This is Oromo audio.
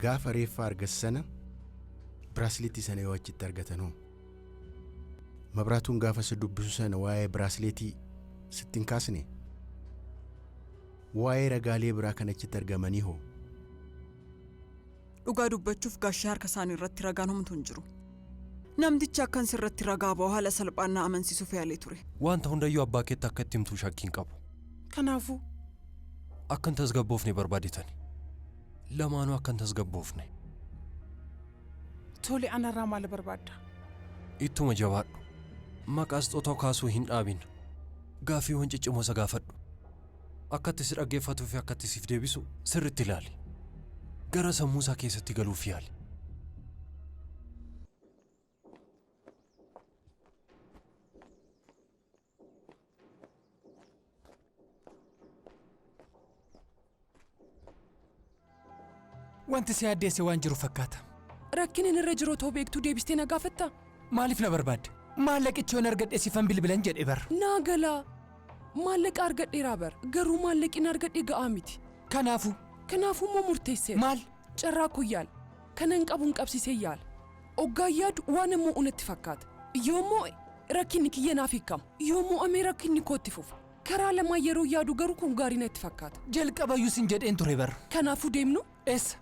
Gaafa reeffa argatan sana biraasleetii sana yoo achitti argatan hoo? Mabraatuun gaafa si dubbisu sana waa'ee biraasleetii sitti hin kaasne? Waa'ee ragaalee biraa kan achitti argamanii hoo? Dhugaa dubbachuuf gaashee harka isaanii irratti ragaan homtuu hin jiru. Namtichi akkan sirratti ragaa ba'u haala salphaan na amansiisuuf yaalee ture. Wanta hundayyuu abbaa keetti akka itti himtuu shakkii hin qabu. Kanaafuu Akka hin tasgabboofne barbaadetani. Lamaanuu akka hin tasgabboofne. Tole, anarraa maal barbaadda? Ittuma jabaadhu. Maqaa Sixootoo kaasuu hin dhaabin. Gaaffiiwwan ciccimoo isa gaafadhu. Akka itti si dhaggeeffatuu fi akka itti siif deebisu sirriitti ilaali. Gara sammuu isaa keessatti galuuf yaali. Wanti si yaaddeesse waan jiru fakkaata. Rakkina irra jiru otoo beektuu deebistee na gaafattaa? Maaliif na barbaadde? Maallaqicha yoon argadhe sifan bilbilan jedhe bar. Naa galaa. Maallaqa argadheeraa bar. Garuu maallaqni argadhe ga'aa miti. Kanaafuu? Kanaafuu immoo murteesseera. Maal? Carraa koo yaala. Kanan qabuun qabsiisee yaala. Oggaa yaadu waan immoo natti fakkaata. Yoommoo rakkinni kiyya naaf hiikama. Yoommoo amee rakkinni kootti fufa. Karaa lamaa yeroo yaadu garuu kun gaarii natti fakkaata. Jalqabayyuu sin jedheen ture bar. Kanaafuu deemnu? Eessa?